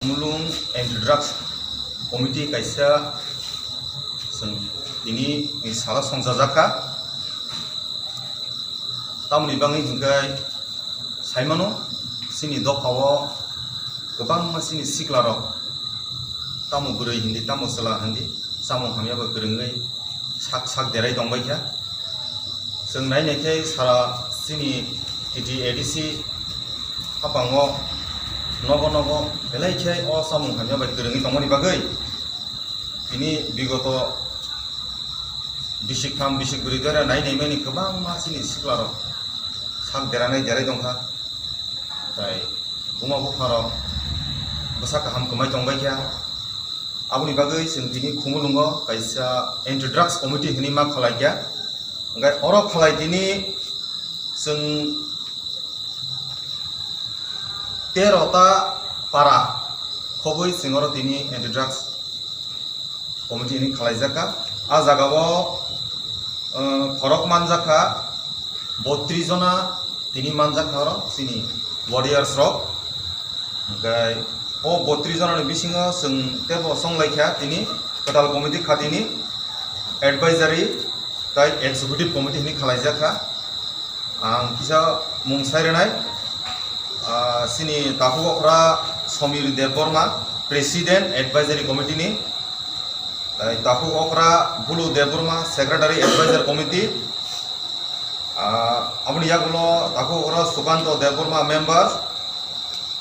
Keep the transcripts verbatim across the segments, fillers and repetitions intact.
Mulung Anti Drugs Committee kaisa chwng tini ni salo songchajak kha. Tamoni bagwi hwnkhe saimano, chini dophao kwbangma chini siklarok tamo bwrwi hindi, tamo chwla hindi, chamung hamya bai kwrwngwi sak sak derai tongbai kha. Chwng nai nai khe sara chini T T A D C haphango nogo nogo belai khe o chamung hamya bai kwrwngwi tongmani bagwi tini bigoto bisik tham bisik bwrwi dora nai nai mani kwbangma chini siklarok sak deranai derai tongkha. Tai buma bupharok bwsa kaham kwmai tongbai kha. Aboni bagwi chwng tini Khumulwngo kaisa Anti Drugs Committee hwnwi ma khalai kha. Hwnkhe oro khalai tini chwng tero ta para khobwi chwng oro tini Anti Drugs Committee hwnwi khalaijak kha. A jagao, uh, khorok manjak kha botris jona tini manjak kha oro chini warriors rok. Hwnkhe o botris jona ni bisingo chwng tebo songlai kha tini kwtal committee khatini advisory tai executive committee hwnwi khalaijak kha. Ang kisa mung sai rwnai, ah, chini takhuk okra Somir Debbarma, President Advisory Committee ni, tai takhuk okra Bulu Debbarma, Secretary Advisor Committee, ah, aboni yagulo takhuk okra Sukanto Debbarma, members,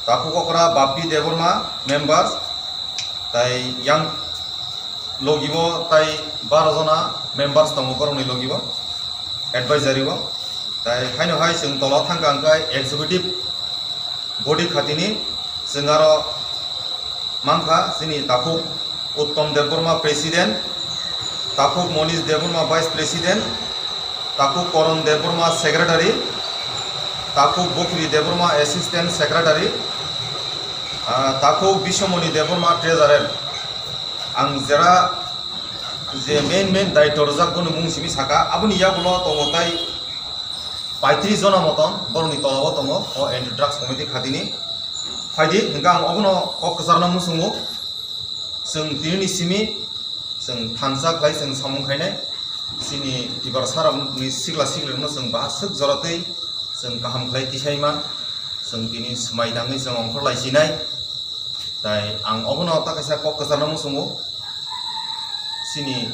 takhuk okra Bappi Debbarma, members, tai yang logibo tai baro jona members tongo borokni logibo, advisory o. Tai haino hai chwng tola thangkha hwnkhe executive body khatini chwng aro mankha chini takhuk Uttom Debbarma, President, takhuk Monish Debbarma, Vice President, takhuk Koron Debbarma, Secretary, takhuk Bokhiri Debbarma, Assistant Secretary, ah, takhuk Biswamoni Debbarma, Treasurer. Ang jera je main main daityo rwjak bono mung simi saka, aboni yagulo tongo tai paitris jona moton borokni tolao tongo o Anti Drugs Committee khatini. Phaidi hwnkhe ang obono kok kwcharno muchungo. Chwng tinini simi chwng thansa khlai chwng samung khainai. Chini Tiprasarokni sikla siklirokno chwng bahaswk joratwi chwng kaham khlai tisai man. Chwng tini swmai tangwi chwng ongkhorlai sinai. Tai ang obono ta kaisa kok kwcharno muchungo. Chini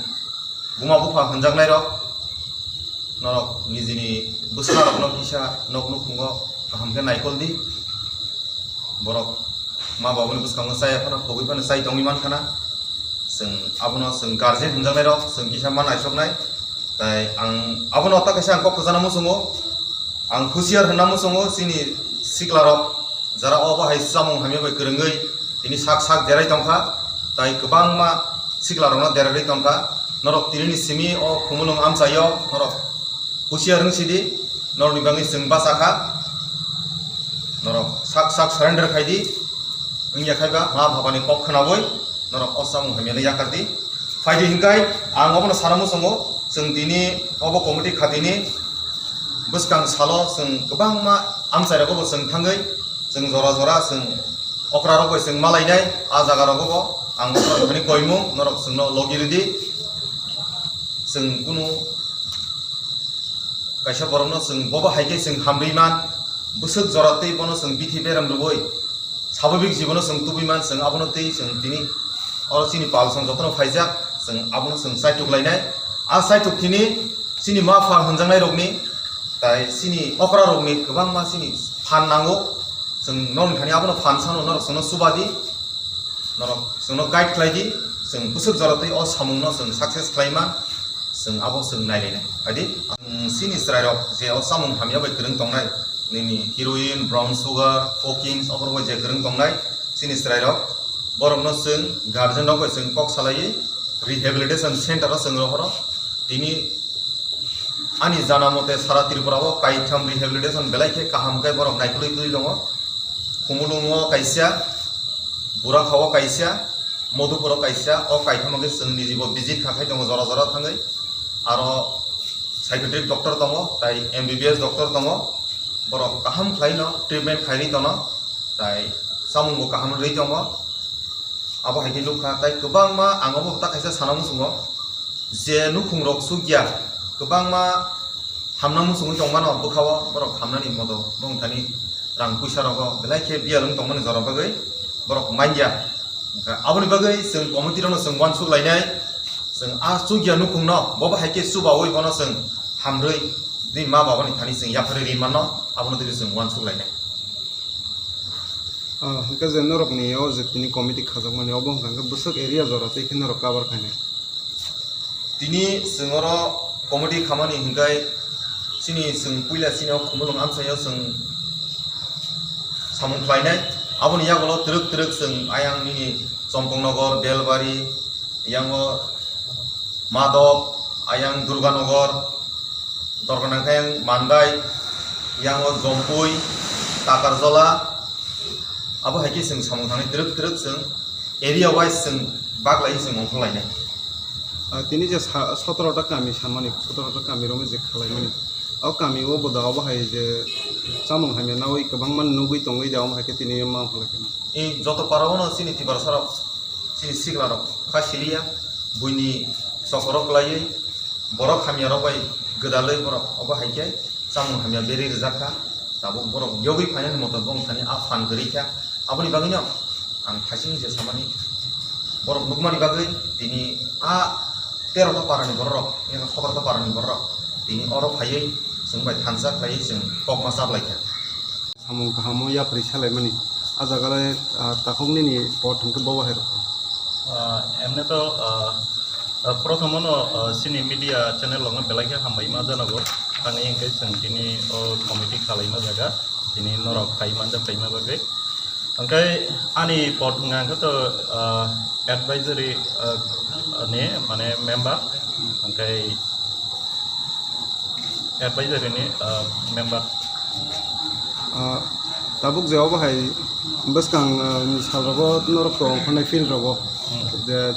buma bupha hwnjaknairok, norok nijini bwsarokno kisa nok nukhungo kaham khe naikol di. Borok ma babuni bwskango chaya phano, khogwi phano chai tongwi mankhana. Chwng abono chwng guardian hwnjaknairok chwng kisa ma naisoknai. Tai ang abono ta kaisa ang kok kwchana muchungo. Ang husiar hwnna muchungo chini siklarok. Jara obo hai chamung hamya bai kwrwngwi tini sak sak derai tongkha, tai kwbangma siklarokno derarwi tongkha. Norok tinini simi o Khumulwng amchaio norok husiar wng sidi, norokni bagwi chwng bachakha. Norok sak sak surrender khaidi, wngya khaiba ma babani kok khwnawi norok o chamung hamyano yakardi. Phaidi hinkhai ang obono sana muchungo, chwng tini obo committee khatini bwskang salo chwng kwbangma amchairogo bo chwng thangwi, chwng jora jora chwng okrarok bai chwng malainai, a jaga rogo bo ang okrarok hani koimung norok chwngno logi rwdi. Chwng kunu kaisa borokno chwng bobo hai khe chwng hamrwi man, bwswk jora tei bono chwng bithi beram rwui, sababik jibono chwng tubui man, chwng abono tei chwng tini oro chini pal song jotono phaijak, chwng abono chwng chaituk lainai. A chaituk tini chini ma pha hwnjaknai rokni, tai chini okra rokni kwbangma chini phan nango, chwng norok thani abono phan sano norok chwngno chubadi, norok chwngno guide khlai di, chwng bwswk jora tei o samungno chwng success khlai man, chwng abo chwng nailainai. Adi, ang chini chwrairok je o chamung hamya bai kwrwng tongnai, nini heroin, brown sugar, cocaine, oborok bai je kwrwng tongnai, chini chwrairok, borokno chwng guardian rok bai chwng kok salaiwi rehabilitation center o chwng rohoro. Tini ani jana mote sara Tripura o kaitham rehabilitation belai khe kaham khe borok naikolwi twi tongo. Khumulwng o kaisa, Burakha o kaisa, Madhupur o kaisa, o kaitham o khe chwng nijibo visit kha khai tongo jora jora thangwi. Aro psychiatric doctor tongo, tai M B B S doctor tongo, borok kaham khlaino treatment khairwi tono, tai chamungbo kaham rwui tongo. Abo hai khe nukha, tai kwbangma ang obo ta kaisa sana muchungo je nukhung rok sukya, kwbangma hamna muchungwi tongmano bwkhao borok hamnani moto bongthani rang puisa rogo belai khe biyal wng tongmani jora bagwi borok manya. Aboni bagwi chwng committee rokno chwng uansuk lainai, chwng a chukya nukhungno bobo hai khe chubaui bono chwng hamrwi tini ma babani thani chwng yapharwi ri manno, abono tini chwng uansuk lainai. Ah, hwnkhe je norokni o je tini committee khajakmani obo hwnkha hwnkhe bwswk area jora tei khe norok cover khainai? Tini chwng oro committee khamani hwnkhe chini chwng puila chini o Khumulwng amchaio chwng samung khlainai. Aboni yagulo twrwk twrwk chwng ayang nini Chompongnogo, Belbari, yango Madok, ayang Durganogo, Dorgana khe yang Mandai, yango Jompui, Takarjola, abo hai khe chwng samung thangwi twrwk twrwk chwng area wise chwng baglai chwng ongkhorlainai. Ah, tini je sa-, sotoro ta kami samani, sotoro ta kami romwi je khalaimani, o kami o boda obo hai je chamung hamya nawi kwbangma nugwi tongwi da, omo hai khe tini ma ongkhorlai khe. I joto para o no chini Tiprasa rok, chini sikla rok kha siliya, buini chokoro kwlaiwi borok hamya rok bai gwdalwi borok obo hai khe chamung hamya berwi rijak kha. Tabuk borok yogwi phainani moto bongthani a phan kwrwi kha. Aboni bagwino ang thaiching je samani borok nukmani bagwi tini a tero ta parani borok rok, eko sotoro ta parani borok rok tini oro phaiwi chwng bai thansa khlaiwi chwng kokma chaplai kha. Samung kahamo yapri salaimani. A jaga le, ah, takhuk nini pot hwnkhe bobo hai rwkha. Ah, emne to, ah, ah, prothomo no, ah, chini media channel rokno belai khe hambai ma janogo. Thangwi hwnkhe chwng tini o committee khalaima jaga, tini norok phai manja phaima bagwi. Hwnkhe ani pot hwnka hwnkhe to, ah, advisory, ah, ni mane member, hwnkhe advisory ni, ah, member. Ah, tabuk je obo hai bwskang, ah, ni sal rogo norok tong phano field rogo. Hmm. Je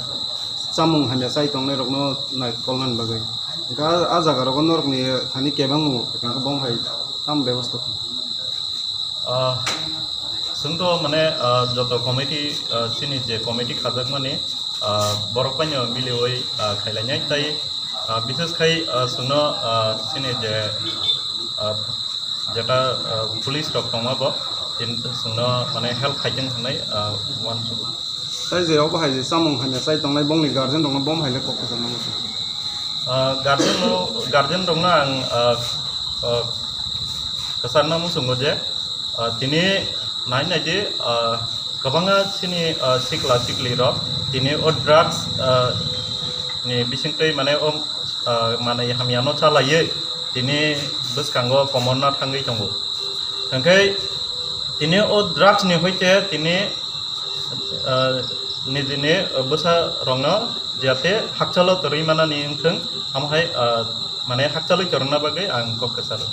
chamung hamya chai tongnai rokno nai kolnani bagwi. Hwnkhe a, a jaga rogo norokni thani kebengmung hwnkhe bong hai tamo bebosta kha? Ah, chwng to mane, ah, joto committee, ah, chini je committee khajakmani, ah, borok paino miliwi, ah, khailainai tei, ah, bishes khai, ah, chwngno, ah, chini je, ah, jeta, ah, police rok tongma bo tin chwngno mane help khaiteng hwnwi, ah, uansukgo. Tai je obo hai je chamung hamya chai tongnai bongni guardian rokno bom hai le kok kwchangma muchung. Ah, guardian no, guardian rokno ang, ah, ah, kwchangma muchungo je, ah, tini nai nai di, ah, kwbangma chini, ah, sikla sikli rok tini o drugs, ah, ni bisingtwi mane o, ah, manwi hamya no chalaiwi tini bwskango komorna thangwi tongo. Hwnkhe tini o drugs ni hoite tini, ah, nijini bwsa rokno jate hakchalo torwi manani wngthung, amo hai, ah, mane hakchalwi torna bagwi ang kok kwcharo.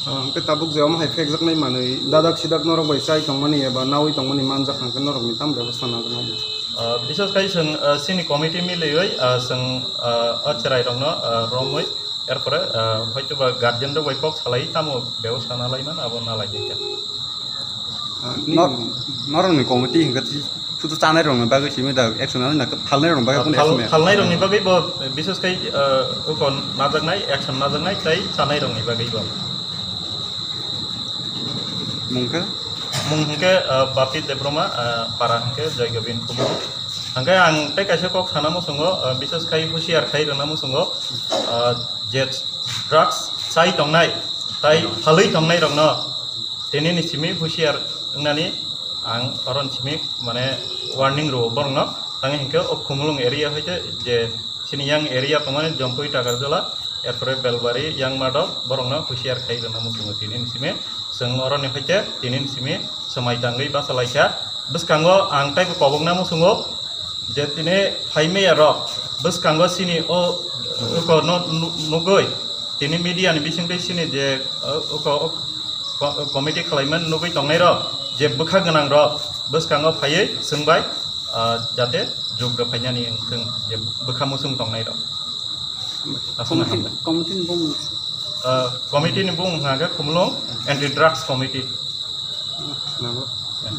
Ah, hwnkhe tabuk je omo hai phekjaknai manwi dadak sidak norok bai chai tongmani eba nawi tongmani manjak hwnkhe norokni tamo bebosta nangjak? Ah, bises khai chwng, ah, chini committee miliwi, ah, chwng, ah, o cherai rokno, ah, romwi Erpore, ah, hoito ba guardian rok bai kok salai tamo bebosta nalai man abo nalai nai kha. Ah, nor-, norokni committee hingke ti-, phutu chanai rokni bagwi simi da action nalai na khe phalnai rokni bagwi Ah, kunu phal-, action ya? Phalnai rokni bagwi bo bises khai, ah, ukon najaknai, action najaknai tei chanai rokni bagwi bo. Mung khe? Mung hingke, ah, Bapit Debbarma, ah, para hingke Joy Gobin Kumu. Hingke ang tei kaisa kok sana muchungo, ah, bises khai husiar khai rwna muchungo, ah, je drugs chai tongnai, tai phalwi tongnai rokno tini ni simi husiar wngnani ang oron simi mane warning rwo borokno. Tangwi hingke o Khumulwng area hoite je chini yang area tongmani Jompui, Takarjola, erpore Belbari, Yangmadok, borokno husiar khai rwna muchungo tini ni simi. Chwng oroni hoite tini ni simi swmai tangwi bachalaikha. Bwskango ang taibo kobokna muchungo je tini phaimaya rok bwskango chini o uko no nu-, nugwi tini media ni bisingtwi chini je, uh, uko, uh, ko-, committee khwlaimani nugwi tongnai rok je bwkha gwnang rok bwskango phaiwi chwng bai, uh, jate jug rwphainani wngthwng je bwkha muchung tongnai rok. Aswkno committee, hambai. Committee ni bung, uh, committee ni bung hwnkha khe Khumulwng Anti Drugs Committee. Nabo. Yeah.